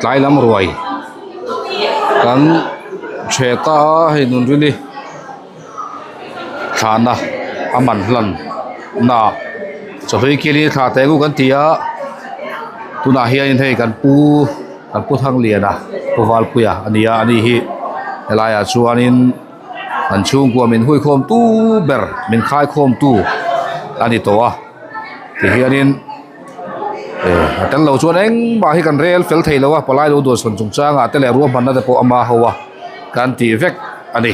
Tlai lam ruai kan ṭhe ta a hei nunrili thlahna a man hlan na chawhlui kili thla teh ang u kan ti a tunah hianin hei kan pu kan pu Thangliana pu Valpuia a ni a ani hi helaiah chuanin. An chhungkua min huikhawm tu ber min khaikhawm tu a ni tawh a tihianin eh a tel lo chuan engmah hi kan rel fel thei lo a palai lo duan sawn chung changah te leh ruahmanna te pawh ama ho a kan tih vek a ni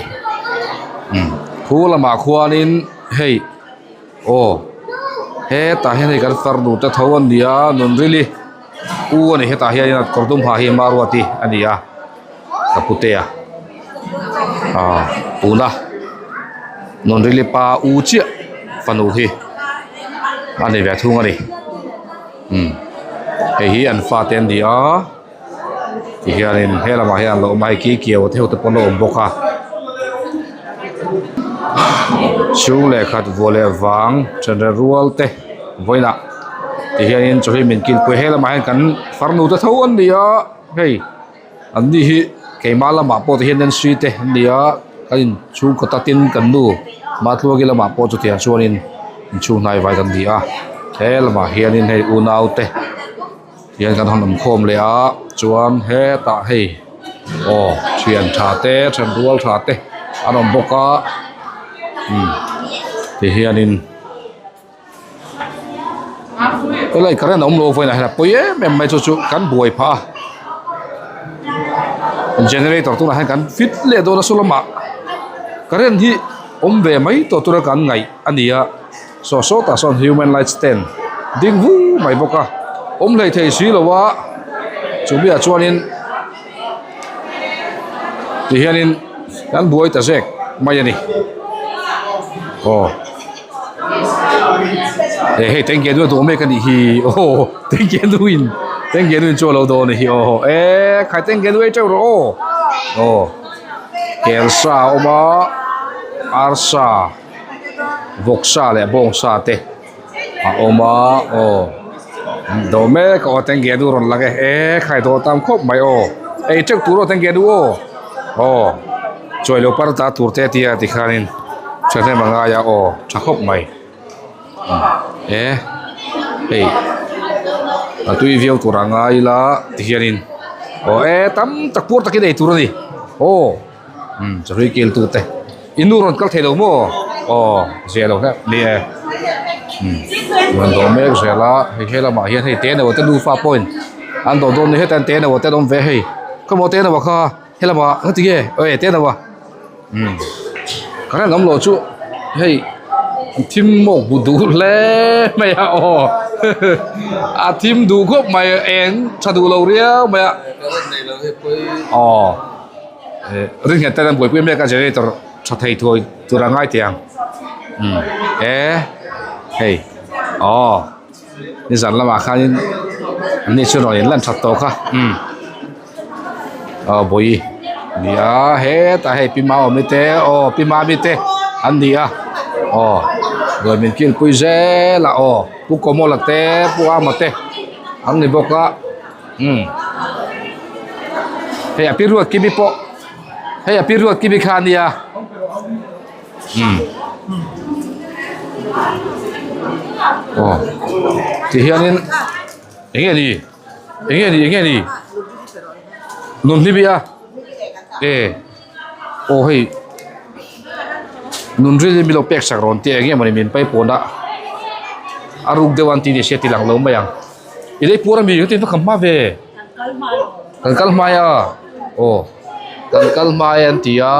umm khu lamah khuanin hei aw hetah hian hei kan farnu te tho an ni a nunrili u a ni hetah hianin a kawr dum ha hi Maruati a ni a. Ka putea ah tuna Nunrili pa u chiah fanu hi a ni ve thung a ni umm hei hi an fate an ni a tihianin he lamah hian an lo awm a hei ki kiau te ho te pawh an lo awm bawk a chhung leh khat vuah leh vang ṭhenre rual te vawiinah tihianin chawhlui min kilpui he lamah hian kan farnu te tho an ni a hei. An ni hi keimah lamah pawh te hian Nancy te an ni a kan inchhungkaw takin kan nu Matluangi lamah pawh chutiang chuanin inchhung hnai vai kan ni a he lamah hianin hei unau te hian kan han awm khawm leh a chuan hetah hei aw thian tha te thian rual tha te an awm bawk a umm ti hianin. Helai current a awm lo vawiinah hian a pawi em em mai chu chu kan buai phah a generator tunah hian kan fit leh dawn a saw lamah current hi awm ve mai tawh tura kan ngaih a ni a saw sawtah sawn human light stand ding vu mai bawk a awm hlei thei si lo a chumi ah chuanin ti hianin kan buai ta zek mai a ni aw. Eh hei tengge nu a duh mek a nih hi aw tengge nu in tengge nu in chu a lo dawn a nih hi aw eh khai tengge nu ei teuh rawh aw aw kel sa a awm a arsa vawksa leh bawngsa te a awm a aw dawh mek aw tengge nu rawn lang e eh khai dawh tam khawp mai aw ei teuh tur aw tengge nu aw aw. Chawi lo par ta tur te a tia tikhanin thahnem a ngai a aw tha khawp mai e hei a tui viau tur a ngai ila tihianin aw e tam tak puar takin ei tur a ni aw umm chawi kil tu te i nu rawn kal thei lo maw aw zia lo hlek ni e umm rawn dawh mek zel a hei he lamah hian hei te no te nufa pawhin an dawh dawn ni heta te no te an awm ve hei khawmaw te no kha. Helama nga tinge aw te lo a umm current awm loh chu hei thim mawk bu duh hle mai a aw a thim duh khawp mai eng tha duh lo riau mai a aw eh ringhet ten an buaipui mek a generator tha thei thuai tur a ngai teh ang umm e hei aw. Nizan lamah khanin an ni chu rawn inlan that tawh kha umm aw bawihi ni a hetah hei pi Maawmi te aw pi Mami te an ni a aw ruai min kilpui zel a aw pu Kawmawla te pu Ama te an ni bawk a umm hei a pi Ruatkimi pawh hei a pi Ruatkimi kha a nia. Umm aw ti hianin eng nge ni eng nge ni eng nge ni nun hlim i a e aw hei nun ril hi min lo pek sak rawn tia eng nge mawni min paipawn a a ruk deuh an ti ni sia ti lang lo mai ang i lei puar ami ka ti va hma ve kan kal hmai a aw kan kal hmai an ti a.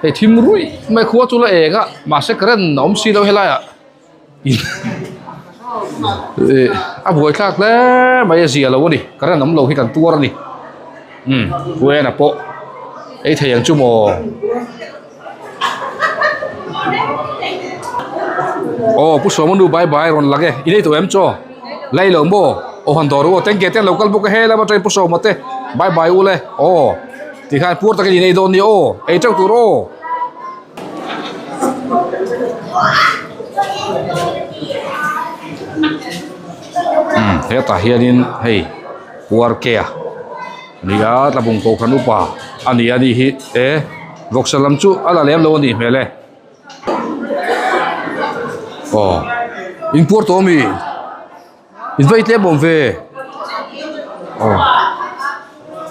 Hei thim ruih mai khua chu la eng a mahse current a awm si lo helaiah ih a buaithlak hle mai a zia lo a ni current awm lo hi kan tuar a ni umm puena pawh ei thei ang chu maw aw pu sawma nu bye bye rawn lang e i nei tawh em chaw la ei lo maw aw han dawr u aw tengke te an lo kal bawk a he lama tangin pu sawma te bye bye u le aw. Tikhan pur takin in ei dawn nia aw, ei teuh tur aw. Umm hetah hianin hei. Puarkea a ni a tlabung kohhran upa a ni a nih hi e vawksa lam chu a la lem lo a nih hmel e aw in puar tawh ami in va itlem awm ve aw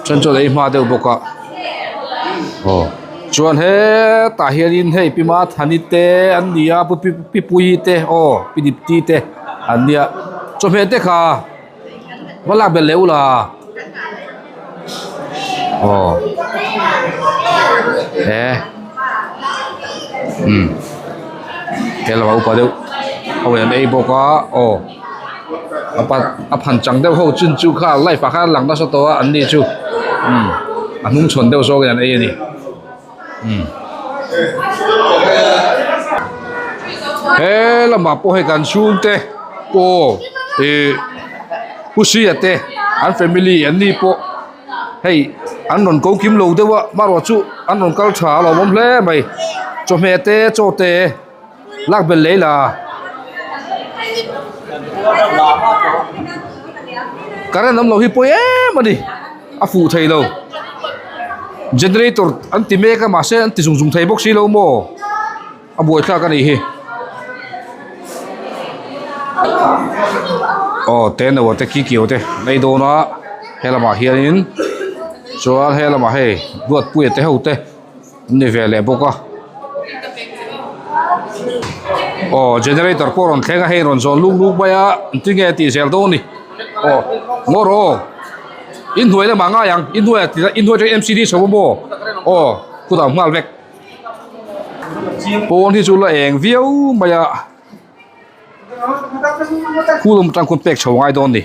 then chuan ei hma deuh bawk a aw chuan hetah hianin hei pi mathani te an ni a pu pi puii te aw pi dipti te an nia chawhmeh te kha va lak belh leh ula aw he umm he lamah upa deuh ho in an ei bawk a aw a pa a phan chang deuh ho chin chu kha live ah khan a lang nasa tawh a an ni chu umm a hnung chhawn deuh zawk in an ei a ni umm he lamah pawh hei kan chhungte pawh ih pu hria te an family an ni pawh hei an rawn ko kim lo deuh a marawh chu an rawn kal tha a lawmawm hle mai chawhmeh te chaw te lak belh leh ila current awm lo hi pawi em a ni a fuh thei lo generator an ti mek a mahse an ti zung zung thei bawk si lo maw a buaithlak a nih hi aw te no te ki kio te an ei dawn a he lamah hianin chuan he lamah hei duatpuia te ho te an ni ve leh bawk a aw generator pawh a rawn thleng a hei rawn zawn luk luk mai a engtin nge a tih zel dawn a ni aw ngaw rawh aw inhnuai lamah ngai ang inhnuai ah inhnuai atangin m c d chho a maw aw khutah nghal vek pawn hi chu la eng viau mai a khu lam atang khawn pek chho ngai dawn a ni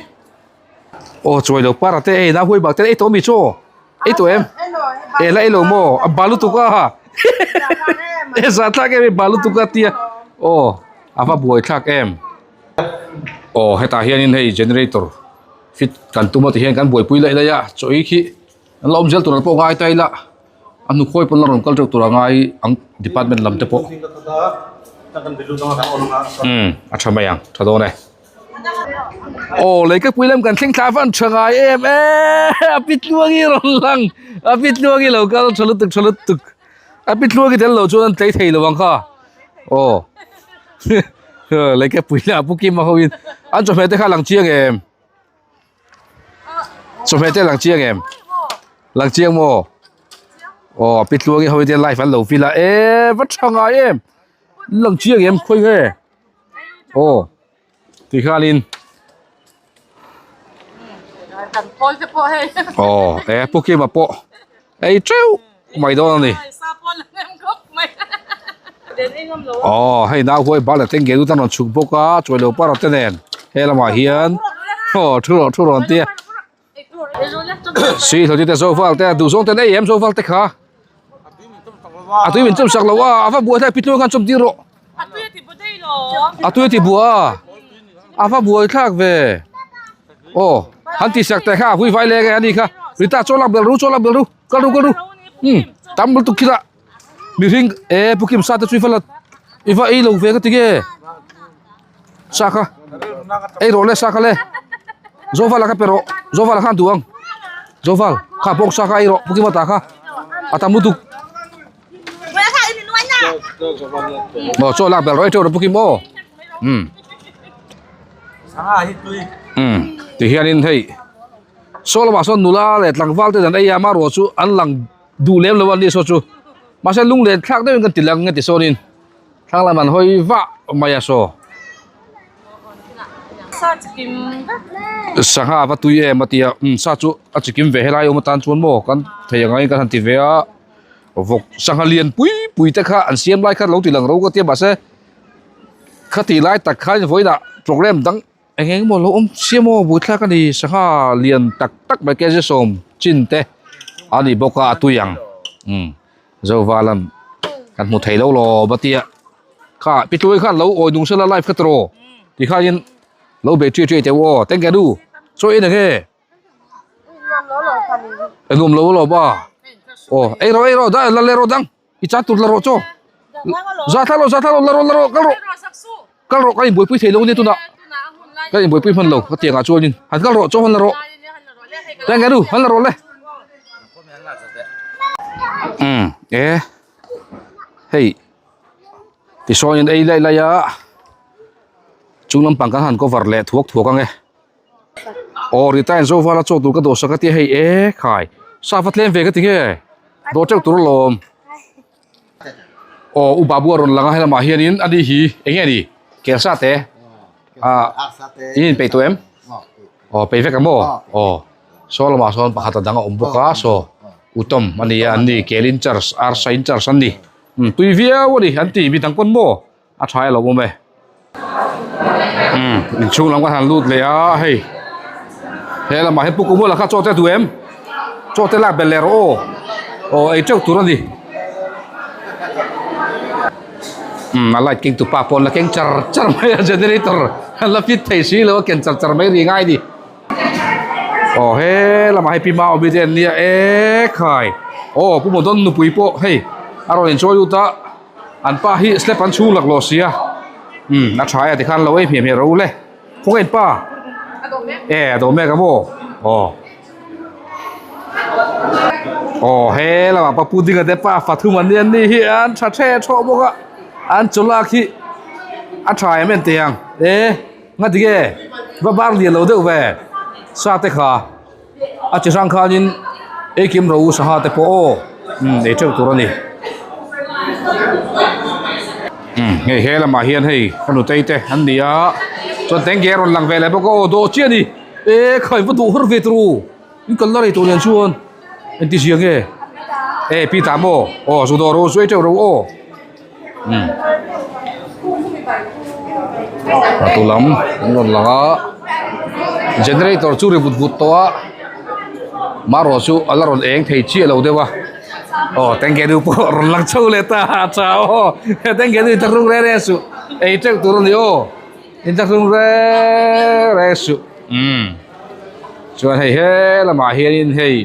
aw chuai lo para te ei na huai bak te ei tawh ami chu ei tawh em e la ei lo maw a bal lutuk a e zah thlak em bal lutuk a tia aw a va buai thlak em aw hetah hianin hei generator fit kan tum a ti hian kan buaipui laih laih a chaw ei khi an la awm zel tur ang pawh ngai ta ila a hnukhawi pawn la rawn kal teuh tur a ngai ang department lam te pawh umm a tha mai ang tha dawn e. Aw leikapui lam kan thleng thla van tha ngai em e a pi tluangi rawn lang a pi tluangi lo kal tha lutuk tha lutuk a pi tluangi tel lo chuan an tlei thei lo ang kha aw leikapui lam pu Kima ho in an chawhmeh te kha lang chiang em chawhmeh te lang chiang em lang chiang maw aw a pi tluangi ho in te live an lo vil a e va tha ngai em lang chiang em khawi nge. Aw ti khanin aw e pu Kima pawh ei teuh mai dawn a ni aw hei nau huai bal a tengge lut an rawn chhuk bawk a chawi lo par te nen he lamah hian aw thu rawh thu rawn tia si hlawti te zo val te duh zawng ten ei em zo val te kha a tui min chawm sak lo a a va buai thlai pitluang khan chawm tir rawh a tui a ti bua a a va buai thlak ve aw han ti sak te kha a vui vai leng e ani kha rita chaw lak bel ru chaw lak bel ru kal ru kal ru um tam lutuk khi lah mihring e pu kim sa te chu i va la i va ei lo ve ka ti nge. Sa kha ei rawh le sa kha le Zovala kha pe rawh Zovala khan duh ang Zoval kha bawk sa kha ei rawh Pukima ta kha a tam lutuk aw chaw lak bel rawh ei teuh rawh Pukim aw um um ti hianin hei saw lamah sawn nula leh tlangval te dan ei a amaherawh chu an lang duh lem lo a ni saw chu mahse lunglen thlak deuhin kan ti lang nge ti sawnin. Thlang lam an hawi vah mai a saw. Sangha va tui em a tia umm sa chu a chikim ve helai awm atan chuan maw kan thei ang angin kan han ti ve a vawk sangha lian pui pui te kha an siam lai kha lo ti lang ro ka tia mahse khati lai tak khan vawiinah program dang eng eng emaw lo awm sia maw buaithlak a ni sangha lian tak tak mai kg sawm chin te a ni bawk a a tui ang umm. Zovalan kan hmu thei lo lawm a tia kha pitluai khan lo awi nung sela live kha tawh ti khanin lo bei ṭi ṭi teuh aw tengge nu chaw en enge nuam lo lawm a aw ei rawh ei rawh dah la le rawh dang i chan tur la rawh chaw za thla lo za thla lo la rawh la rawh kal rawh kal rawh kan inbuaipui thei lo ania tunah kan inbuaipui hman lo ka tiangah chuanin han kal rawh chaw han la rawh. Tengge nu han la rawh le. Umm e hei tisawn in ei laih laih a chung lampang kan han cover leh thuak thuak ang e aw Rita in zo vala chaw tur ka dawhsak a tia hei e khai sa va tlem ve ka ti nge dawh teuh tur alawm aw u babu a rawn lang a helamah hianin ani hi eng nge ni kelsa te ah in inpeih tawh em aw peih vek ang maw aw. Saw lamah sawn pakhat a dang a awm bawk a saw Utom a ni a an ni kel in charge arsa in charge an ni umm tui viau a ni an ti mi dang pawn maw a tha e lo awm e umm inchhung lam ka han lut leh a hei he lamah hian pu Kumula kha chaw te a duh em chaw te lak belh leh rawh aw aw ei teuh tur a ni umm a light keng tu pa pawh an la keng char char mai a generator an la fit thei si lo a ken char char mai ri ngai a ni. Aw he lamah hei pi Maumi te an nia e khai aw Pu Mawdawn nupui pawh hei a rawn inchawi lut a an pa hi slap an chhung laklawh sia umm a tha e tikhan lo ei hmiah hmiah ro le khawnge in pa e a dawh mek a maw aw aw he lamah pa Pu Dinga te pa Fathum an nia an ni hi an tha the thawh bawk a an chaw lak hi a tha em em teh ang e. Nga ti nge va bar lian lo deuh ve sa te kha a chi hrang khanin eikim ro sangha te pawh aw umm ei teuh tur a ni umm hei he lamah hian hei ka nutei te an ni a chuan tengge a rawn lang ve leh bawk a aw dawh chiah a ni e kha in va duh har ve tur u in kal la rei tawh nen chuan engti zia nge e pi ta maw aw zu dawh ro zu ei teuh ro aw. Umm a tu lam an rawn lang a generator chu ri vut vut tawh a marawh chu a la rawn eng thei chiah lo deuh a aw tengge nu pawh a rawn lang chho leh ta a tha aw tengge nu inthlahrung reng reng suh ei teuh tur a ni aw inthlahrung reng reng suh umm chuan hei he lamah hianin hei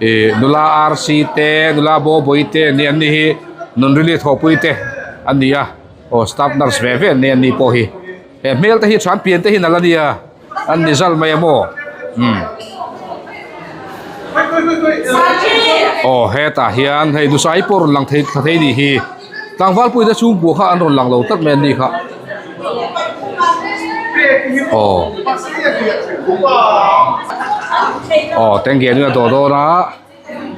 ih nula rc te nula bawbawih te an ni an ni hi nunrili thawhpui te an ni a aw staff nurse ve ve an ni an ni pawh hi he hmel te hi than pian te hi nalh a nia an ni zal mai a maw umm aw hetah hian hei nusai pawh rawn lang thei thla thei a nih hi tlangval pui te chhungkua kha an rawn lang lo tlat mai an ni kha aw aw tengge nu a dawh dawn a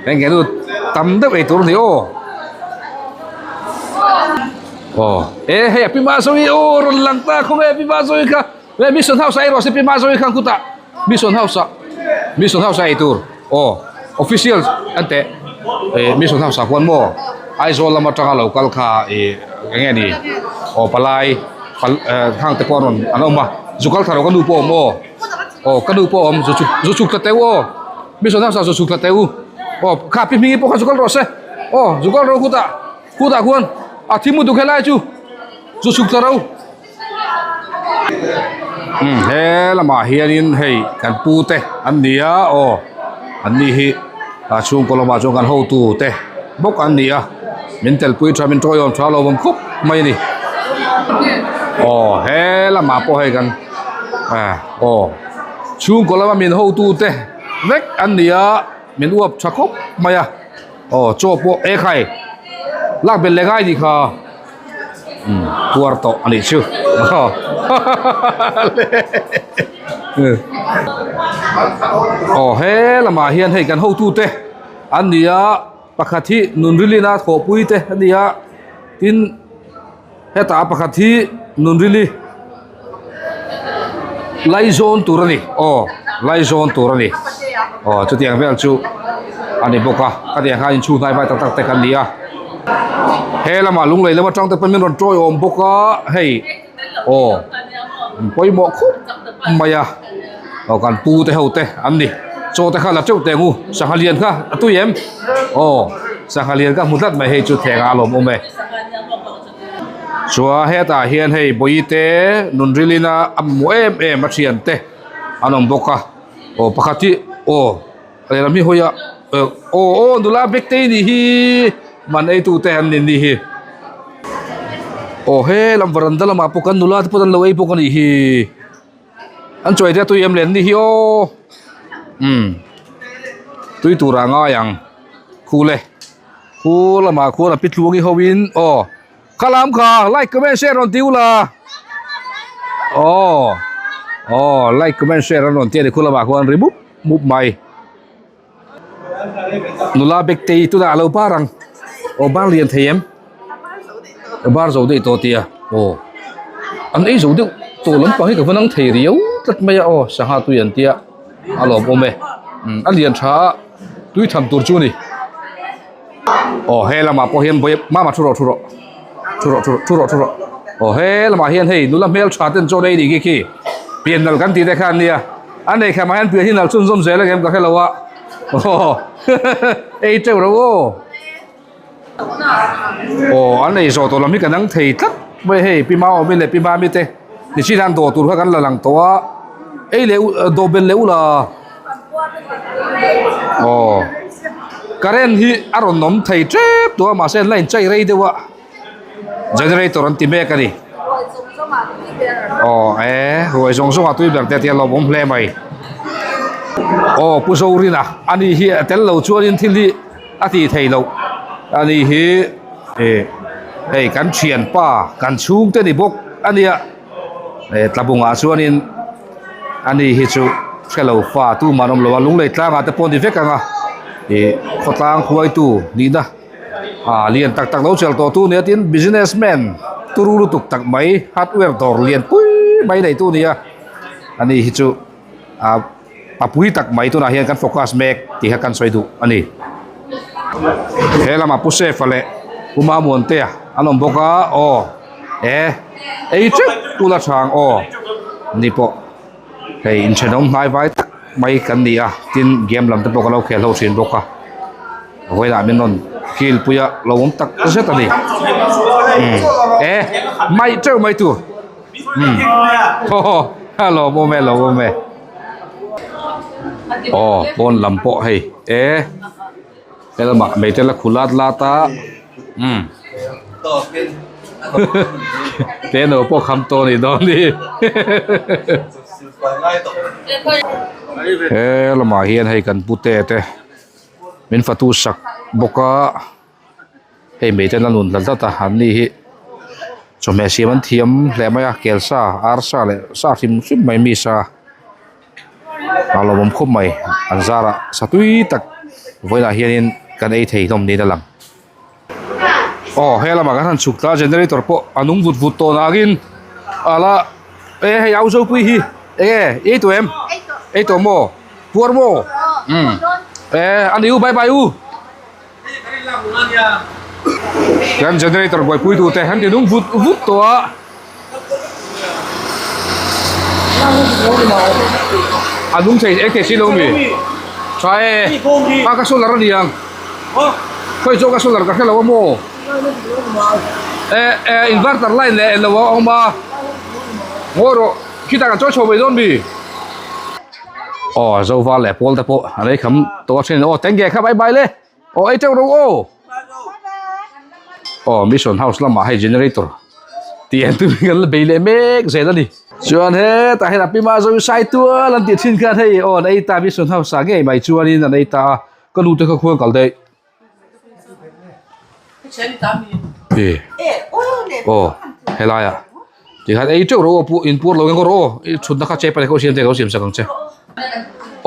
tengge nu tam deuh ei tur a ni aw aw e hei a pi Mazawi aw rawn lang ta khawnge pi Mazawi kha he mission house ah erawh se pi Mazawi kha khutah mission house ah mission house ah ei tur aw official an teh eh mission house ah khuan maw Aizawl lam atanga lo kal kha ih eng nge ni aw palai pal eh khang te pawh an rawn an awm a zu kal thla lo ka nu pawh a awm aw aw ka nu pawh a awm zu chhuk zu chhuk thla teh u aw mission house ah zu chhuk thla teh u aw kha pi hming pawh kha zu kal rawh se aw zu kal rawh khutah khutah khuan a thi mut duk helai chu zu chhuk thla ro. Umm he lamah hianin hei kan pu te an ni a aw an ni hi a chhungkaw lamah chuan kan hotu te bawk an ni a min telpui tha min tawiawm tha lo awm khawp mai a ni aw he lamah pawh hei kan ah aw chhungkaw lama min hotu te vek an ni a min uap tha khawp mai a aw chaw pawh ekhai lak belh leh ngai tih kha. Umm puar tawh a nih chu aw he lamah hian hei kan hotute an ni a pakhat hi nunrilina thawhpui te a ni a tin hetah pakhat hi nunrili laizawn tur a ni aw laizawn tur a ni aw chutiang vel chu a ni bawk a ka tih ang khan inchhung hnai vai tak tak te kan ni a he lamah lunglei lam atang te pawh min rawn tawi awm bawk a hei aw pawimawh khawp mai a aw kan pu te ho te an ni chaw te kha la teuh teh ang u sangha lian kha a tui em aw sangha lian kha hmu tlat mai hei chu theng ah a lawm awm e. Chua hetah hian hei Bawite nunrilin a a mamawh em em a thian te an awm bawk a aw pakhat hi aw lehlam hi hawi a aw aw nula Bektei nih hi man ei tu te an ni nih hi aw he lam varanda lamah pawh kan nula te pawh an lo ei bawk a nih hi an chawi te a tui em le an ni hi aw umm. Tui tur ah ngai ang khu le khu lamah khuan a pi tluangi ho in aw kha lam kha like comment share rawn ti ula aw aw like comment share an rawn ti a ni khu lamah khuan ri mup mup mai nula bek te hi tunah a lo bar ang aw bar lian thei em a bar zo daih tawh tia aw an ei zo deuh tawh lampang hi ka va nang thei riau tlat mai a aw sangha tui an tia. A lawm awm e umm a lian tha a tui tham tur chu a ni aw he lamah pawh hian vawi mama thu rawh thu rawh thu rawh thu rawh thu rawh thu rawh aw he lamah hian hei nula hmel tha ten chaw nei a nih khi khi pian nal kan tih te kha an nia a nei khamah hian pian hi nal chhunzawm zel ang em ka hrelo a aw ei teuh ro aw. Aw an ei zawh tawh lam hi kan ang thei tlat mai hei pi Maawmi leh pi Mami te nichin hian dawh tur kha kan la lang tawh a ei leh dawh belh leh ula aw current hi a rawn awm thei tep tawh a mahse an la inchei rei deuh a generator an ti mek a ni aw e ruai zawng zawng ah tui ber te a tia lawmawm hle mai aw Pu Zorina ani hi a tel lo chuanin thil hi. A tih theih loh a nih hi eh hei kan thianpa kan chhungte ni bawk a nia eh tlabungah chuanin a ni hi chu hrelo fa tumah an awm lo a lunglei tlangah te pawh a ni vek ang a ih khawtlang hruaitu nihna ah lian tak tak lo chel tawh tu nia tin business man turu lutuk tak mai hardware dawr lian pui mai neitu a ni a a ni hi chu ah. A pui tak mai tunah hian kan focus mek tih kha kan sawi duh a ni. He lamah Pu Sefa leh Pu Mamuantea an awm bawk a aw e ei teuh tula chhang aw ni pawh hei inthenawm hnai vai tak mai kan ni a tin game lam te pawh ka lo khel ho thin bawk a vawilah min rawn kil pui a lo awm tak zet a ni umm e mai teuh mai tur umm haw haw lawm awm e lawm awm e. Aw pawn lam pawh hei e helamah hmeichhe la khu lat lat a umm te no pawh kham tawh a nih dawn hi he lamah hian hei kan pute te min fatu sak bawk a. Hei hmeichhe an la nun hlat hlat a an ni hi chawhmeh siam an thiam hle mai a kel sa ar sa leh sa hrim hrim mai mi sa a lawmawm khawp mai an zarah sa tui tak vawiinah hianin kan ei thei hlawm niin a lang aw he lamah kan han chhuk ta generator pawh a nung vut vut tawh nangin ala e hei au zopui hi enge i ei tawh em ei tawh maw puar maw umm e ani u bye bye u. Kan generator buaipui tu te an ti nung vut vut tawh a. A nung thei eng thei si lo mi? Tha e. A ka solar a ni ang. Khawi zawk a solar ka hre lo a maw? E e inverter line leh eng lo a awm a. Ngawi rawh khitah kan chawi chho mai dawn mi? Aw Zova leh Paul te pawh an ei kham tawh a then aw tenge kha bye bye le aw ei teuh ro aw aw mission house lamah hei generator tih an tum hi kan la bei leh mek zel a ni chuan hetah hian a pi mah zo sai tual an tih thin khan hei aw an ei ta mission house ah ngei mai chuanin an ei ta a ka nu te kha khuan kal daih. Aw helai ah tikhan ei teuh rawh aw pu in puar lo eng rawh aw i thutna kha chepa kha siam te ka lo siam sak ang che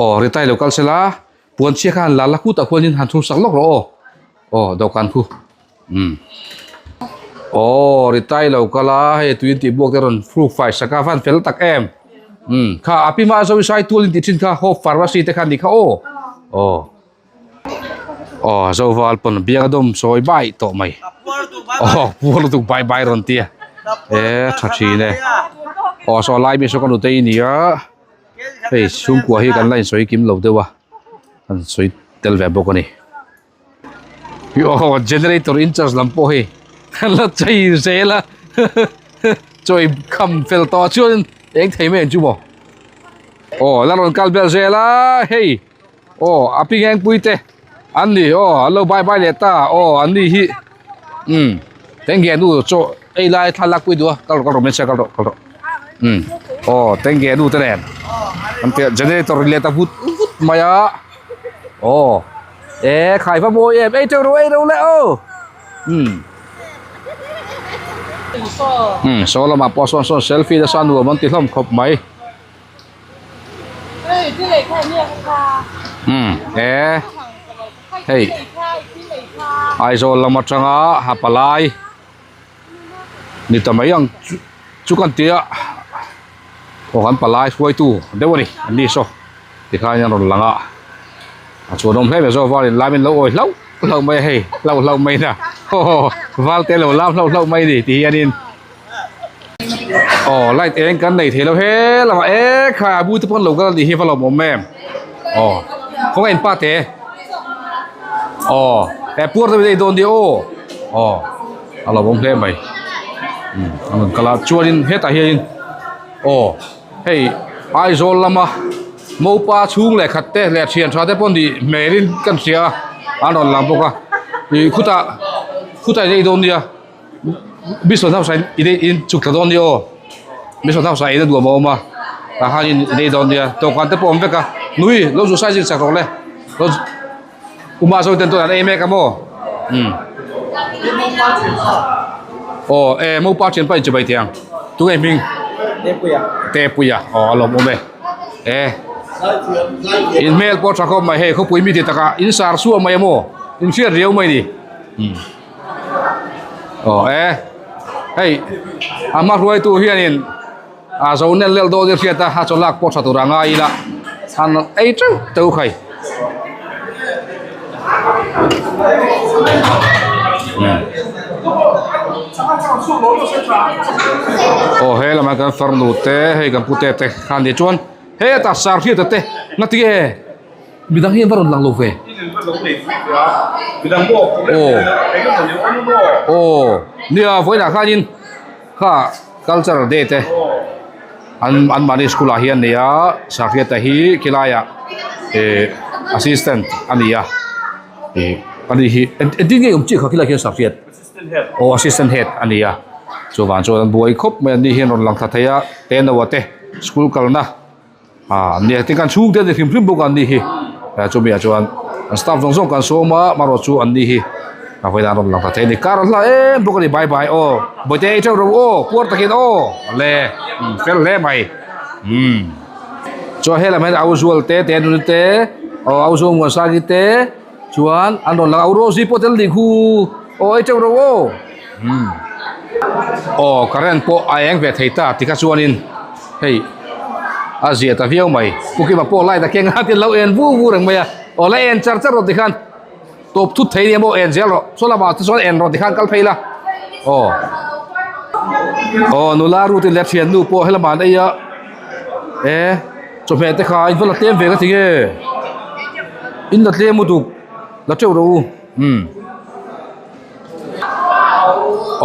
aw ritai lo kal sela puan chhia kha han la la kutah khuanin han chhung sak lawk rawh aw aw dawhkan khu umm aw ritai lo kal a hei tui in tih buak te rawn thluk fai sak a van fel tak em umm kha a pi hma a zo i sai tual in tih thin kha hope pharmacy te kha a ni kha aw aw. Aw Zoval pawn biak a dawm sawi bai tawh mai aw puar lutuk bai bai rawn tia e tha thin e aw saw lai mi saw ka nute i nia hei chhungkua hi kan la insawi kim lo deuh a kan sawi tel ve bawk a ni aw generator in charge lam pawh hei kan la chei zel a chawi kham fel tawh chuan eng thei mai ang chu maw aw la rawn kal bel zel a hei. Aw a pi ngengpui te an ni aw an lo bye bye leh ta aw an ni hi umm tengge nu chaw ei lai thlalak pui duh a kal rawh kal rawh hmeichhia kal rawh kal rawh umm aw tengge nu te nen an tia generator ri leh ta vut vut mai a. Aw e khai va mawi em ei teuh ro ei ro le aw umm umm saw lamah pawh sawn sawn selfie nasa nuam an ti hlawm khawp mai umm e hei Aizawl lam atanga ha palai ni ta mai ang chu chu kan tia aw kan palai hruaitu deuh a ni an ni saw tikhan an rawn lang a a chuan awm hle mai zawk valin lam in lo awi hlauh hlauh mai a hei hlauh hlauh mai na haw haw val te lo lam hlauh hlauh mai a ni tih hianin aw light eng kan nei thei lo he lamah e khai a bu te pawh an lo kal a nih hi va lawmawm em aw khawngaih in pa te. Aw he puar te ei dawn nia aw aw a lo awm hle mai umm a rawn kal a chuanin hetah hianin aw hei Aizawl lama mopa chhung leh khat te leh thian tha te pawh nih hmelin kan hria a an rawn lang bawk a ih khutah khutah in ei dawn nia Mission house ah in ei in chhuk thla dawn nia aw Mission house ah ei na duam a awm a tah hian in ei dawn nia dawhkan te pawh a awm vek a nui lo zu size in sak rawh le lo uma zawng ten chuan an ei mek a maw umm aw e mopa thianpa in chibai teh ang tunge hming Tepuia aw a lawm awm e e in hmel pawh tha khawp mai hei khawpui mi ti takah in sar suah mai a maw in hriat riau mai ni umm. Aw e hei a hma hruaitu hianin a zo nel nel dawn i hriat a a chaw lak pawh tha tur a ngai ila an ei teuh teuh khai aw he lamah kan farnu te hei kan pute te khan ni chuan hetah sarhriata te ngatinge. Midang hi an va rawn lang lo ve. Aw aw nia vawiinah khanin kha cultural day te an an mahni school ah hian nia Sahriata hi khilaiah eh assistant a ni a eh ani hi engtin nge awm chiah kha khilai khian Sahriat aw assistant head a ni a chuvang chuan an buai khawp mai an ni hian rawn lang thla thei a Tenoa te school kalna. Ah nia tin kan chhungte an ni hrim hrim bawk a an ni hi chumi ah chuan an staff zawng zawng kan sawm a amaherawh chu an ni hi a vawiin an rawn lang ta thei a ni car a hla em bawk a ni bye bye aw bawihte ei teuh rawh aw puar takin aw le fel hle mai umm chuan helam hian au zual te te nuna te aw au zual muansaki te chuan an rawn lang a au rose pawh tel ding hu aw ei teuh rawh aw umm aw current pawh a eng ve thei ta tikha chuanin. Hei a zia ta viau mai Pu Kima pawh light a keng a tin lo en vu vu reng mai a aw la en char char rawh tikhan tawp thut thei nia maw en zel rawh saw lamah te chuan en rawh tikhan kal phei la aw aw nula rutin leh thian nu pawh helamah an ei a e chawhmeh te kha in va la tlem ve ka ti nge in la tlem lutuk la teuh rawh u umm.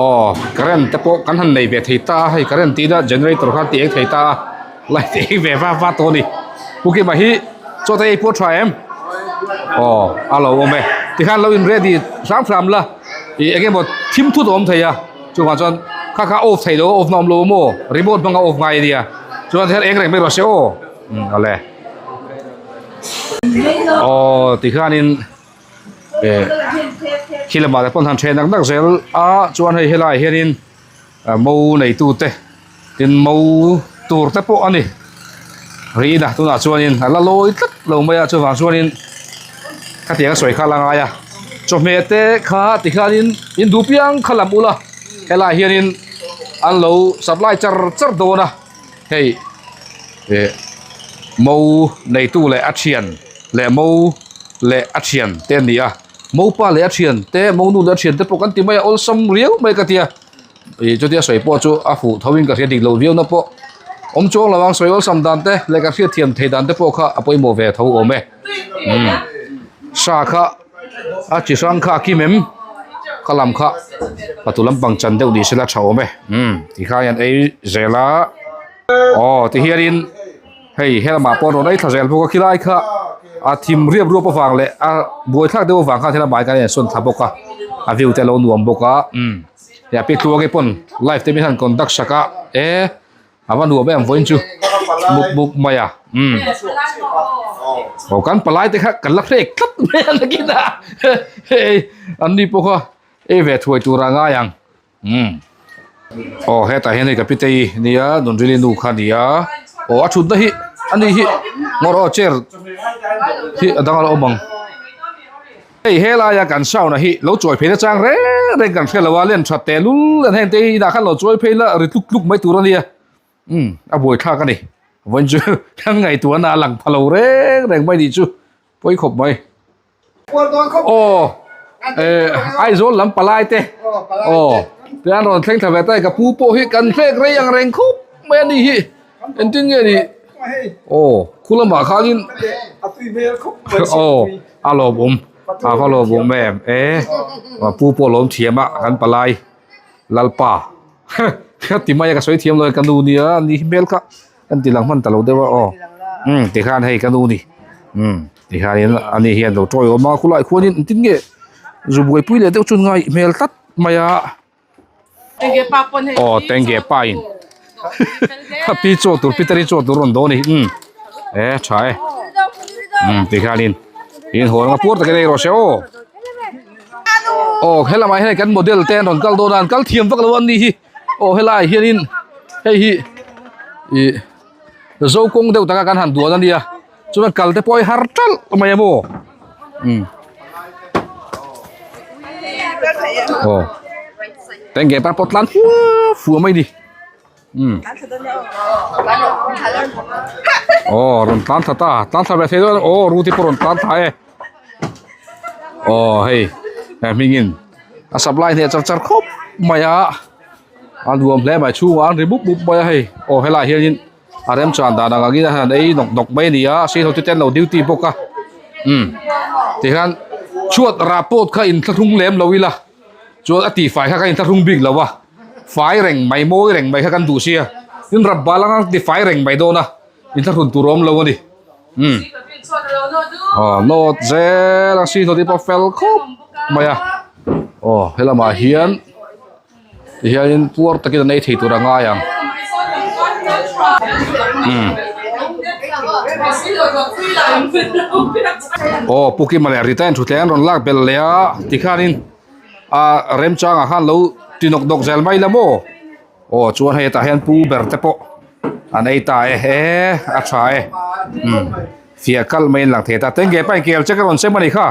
Aw current te pawh kan han nei ve thei ta a hei current tih na generator kha ti eng thei ta a light eng ve va va tawh a ni pu kima hi chaw te ei pawh tha em aw a lo awm e tikhan lo in ready hram hram la ih eng emaw thim thut a awm thei a chuvang chuan kha kha off theih loh a off na awm lo maw remote hmanga off ngai a nia chuan tikhan eng reng mai rawh se aw umm awle aw tikhanin. eh khi lamah te pawn han then nak nak zel a chuan hei helaiah hianin mo neitu te tin mo tur te pawh a ni rih in a tunah chuanin a la lawi tlat lo mai a chuvang chuanin khatiang a sawi kha la ngai a chawhmeh te kha tikhianin in duh piang kha lam ula helaiah hianin an lo supply char char dawn a hei eh mo neitu leh a thian leh mo leh a thian te an ni a mopa leh a thian te monu leh a thian te pawh kan ti mai a awlsam riau mai ka tia ih chutia sawi pawh chu a fuh tho in ka hria dik lo viau na pawh awm chuang lo ang sawi awlsam dan te leh ka hriat thiam thei dan te pawh kha a pawimawh ve tho awm e umm sa kha a chi hrang kha a kim em kha lam kha patu lampang chan deuh ni sela tha awm e umm tikhan hian ei zel a aw tihianin. Hei helamah pawh rawn ei thla zel bawk a khilai kha a thim riap ruap avang leh a buai thlak deuh avang khan helamah hian a insawn thla bawk a a view te a lo nuam bawk a umm hei a pi tluangi pawn live te mi hian conduct sak a e a va nuam em vawiin chu. Mup mup mai a umm aw kan palai te kha kan la hrek tlat mai a nakin a hei an ni pawh kha ei ve thuai tur a ngai ang umm aw hetah hian hei ka pitei nia nunrili nu kha a ni a aw a thutna hi ani hi ngawr aw chair hi a dang a la awm ang. Hei helaia kan sound a hi lo chawi phei na chang reng reng kan hre lo a, len that teh lul an heng te hi inah khan lo chawi phei la ri tluk tluk mai tur a nia, umm a buai thlak a ni, vawiin chu kan ngaihtuahna a lang pha lo reng reng mai nih chu pawi khawp mai. Aw eh Aizawl lam palai te aw tian rawn thleng thla ve ta e ka pu pawh hi kan hlek rei ang reng khawp mai a nih hi engtin nge nih aw khu lamah khanin aw. A lawmawm a va lawmawm em e pu pawh lawm thiam a kan palai lalpa ka ti mai a ka sawi thiam lo e ka nu nia ni hmel kha kan ti lang hman ta lo deuh a aw um tikhan hei ka nu ni um tikhanin ani hian lo tawi awm a khulai khuanin engtin nge zu buaipui leh deuh chu ngai hmel tlat mai a. Aw tenge pa in pi chaw tur pitari chaw tur rawn dawn a ni umm e tha e umm tikhanin in hawn anga puar takin ei rawh se aw aw helamah hian kan model te an rawn kal dawn a an kal thiam vak lo an nih hi aw helaiah hianin hei hi ih zo kawng deuh taka kan han duan a nia chuan kal te pawh hi har ṭalh mai a maw umm aw tenge pa pawh tlan fua fua mai ni umm aw rawn tlan thla ta tlan thla ve thei dawn aw ruti pawh rawn tlan thla e aw hei he hmingin a supply hneh char char khawp mai a a nuam hle mai chhungah an ri mup mup mai a hei aw helaiah hianin. A remchan dan ang angin a han ei nawk nawk mai a ni a sei ho te ten lo duty bawk a umm tihian chhuat rah pawt kha inthlahrung lem lo ila chuan a tihfai kha ka inthlahrung bik lo a fai reng mai mawi reng mai kha kan duh sia tin rap bal anga tifai reng mai dawn a inthlahrun tur a awm lo a ni umm aw nawt zel a sei ho te pawh fel khawp mai a aw helamah hian. Tihianin puar takin an ei thei tur a ngai ang. Umm. Aw Pu Kima leh Rita in thutthleng an rawn lak belh leh a tikhanin a remchangah khan lo ti nawk nawk zel mai la maw? Aw chuan hei hetah hian pu ber te pawh an ei ta e e a tha e. Umm. Fiah kalh mai in lang thei ta. Tenge pa in kel check a rawn sem a ni kha.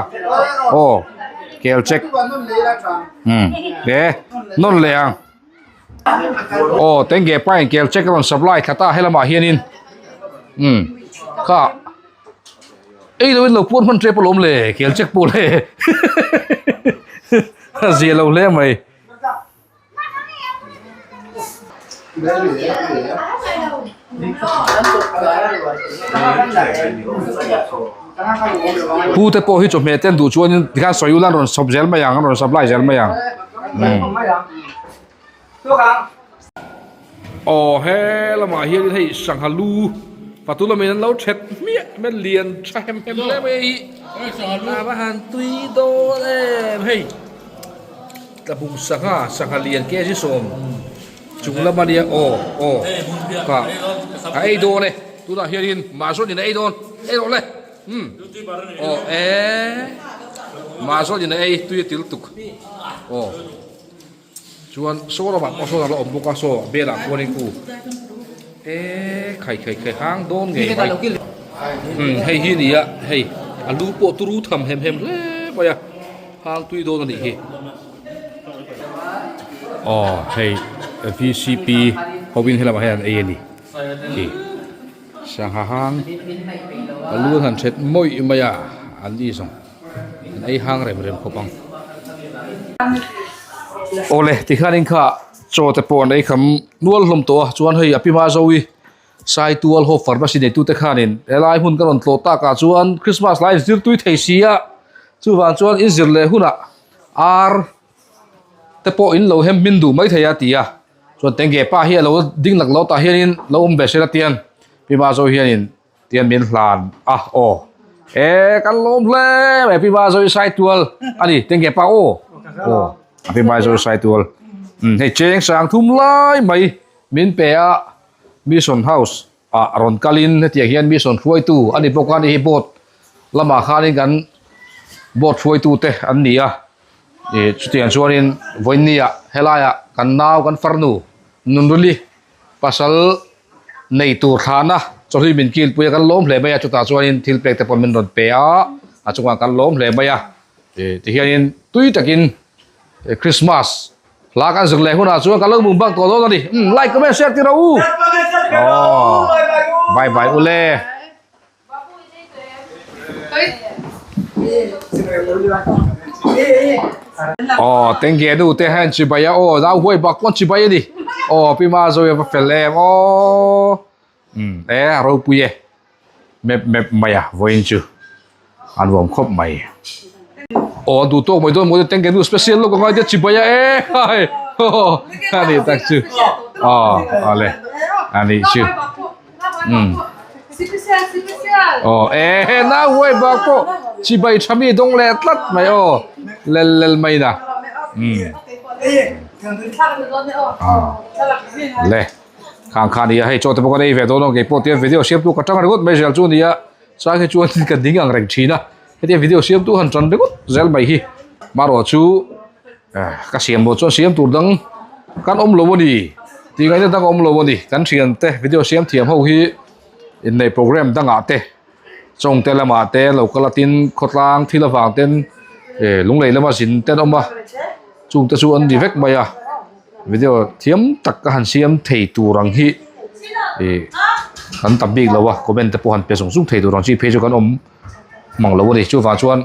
Aw kel check. Hmm. E non leh ang. Aw tenge pa in kel check a rawn supply thla ta helamah hianin. Hmm. Kha. Ei lo in lo puan hman tep alawm le kel check pawh le. A zia lo hle mai. Pu te pawh hi chawhmeh te an duh chuanin tikhan sawi ula an rawn sawp zel mai ang an rawn supply zel mai ang aw he lamah hianin hei sangha lu fatu lamin an lo thet hmiah mai a lian tha hem hem hle mai a hi a va han tui dawn em hei. Tlabung sangha, sangha lian kg 10 chung lam a nia aw aw ka a ei dawn e tunah hianin mahzawnin a ei dawn ei rawh le umm aw e mahzawnin a ei tui a til tuk aw chuan saw lamah pawh sawn a la awm bawk a saw a belah khuanin khu e khai khai khai hang dawn ngei mai umm hei hi a ni a hei a lu pawh turu tham hem hem hle mai a. Hang tui dawn a nih hi. Aw hei VCP hovin helamah hian an ei a ni. Khi sangha hang a lu an han thet mawih mai a an ni zawng an ei hang rem rem khawp ang. Awle tikhanin kha chaw te pawh an ei kham nual hlawm tawh a chuan hei a pi hma zo hi Saitual ho pharmacy neitute khanin helai hmun ka rawn tlawh takah chuan Christmas lai zir tui thei si a, chuvang chuan in zir leh hunah ar te pawh in lo hem hmin duh mai thei a ti a, chuan tenge pa hi a lo ding lak lo tah hianin lo awm ve sela tian Pi Mazo hianin tian min hlan a aw e kan lawm hle mai Pi Mazo hi Saitual a ni tenge pa aw aw Pi Mazo hi Saitual hei cheng sang thum lai mai min pe a. Mission House Ah rawn kalin hetiang hian mission hruaitu a ni bawk a ni hi boat lamah khanin kan boat hruaitu te an ni a ih chutiang chuanin vawiinniah helaiah kan nau kan farnu nunruli pasal nei tur thlahna chawhlui min kilpui a kan lawm hle mai a chutah chuanin thil pek te pawh min rawn pe a a chungah kan lawm hle mai a ih tihianin tui takin Christmas Hla kan zir leh hunah chuan ka lo mum bak tawh dawn a ni. Umm like comment share tir rawh u. Aww bye bye u le. Aw tengge nu te hian chibai a aw nau huai bak pawn chibai a ni. Aw pi ma zo va fel em aw. Umm e a ropui e. Mep mep mai a vawiin chu an vawm khawp mai. Aw a duh tawk mai dawn maw tengge nu special lawk a ngai te chibai a e hai a nih tak chu aw awle a nih chu umm aw e nau huai bak pawh chibai tha mi dawng leh tlat mai aw lel lel mai na umm le. Khang kha nia hei chaw te pawh kan ei ve dawn a kei pawh tiang video siam tu ka tang ringawt mai zel chu nia chuan hi chuan ka ding ang reng thin a hetiang video siam tu han tan ringawt zel mai hi marawh chu eh ka siam loh chuan siam tur dang kan awm lo a ni tih ngaihna dang a awm lo a ni kan thian te video siam thiam ho hi inneih program dangah te chawng te lamah te lo kal a tin khawtlang thil avang ten eh lunglei lama zin te an awm a chung te chu an ni vek mai a. Video thiam tak ka han siam thei tur ang hi ih kan tam bik lo a comment te pawh han pe zung zung thei tur ang chi phei chu kan awm mang lo a ni chuvang chuan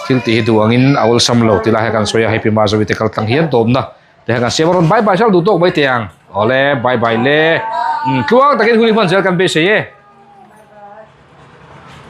thil tih hi duh angin a awlsam lo ti lai hi kan sawi a hei pi Mazawi te kal tlang hian tawpna te hian kan siam a rawn bye bye hralh duh tawk mai teh ang awle bye bye le tluang takin hun hi hman zel kan beisei e.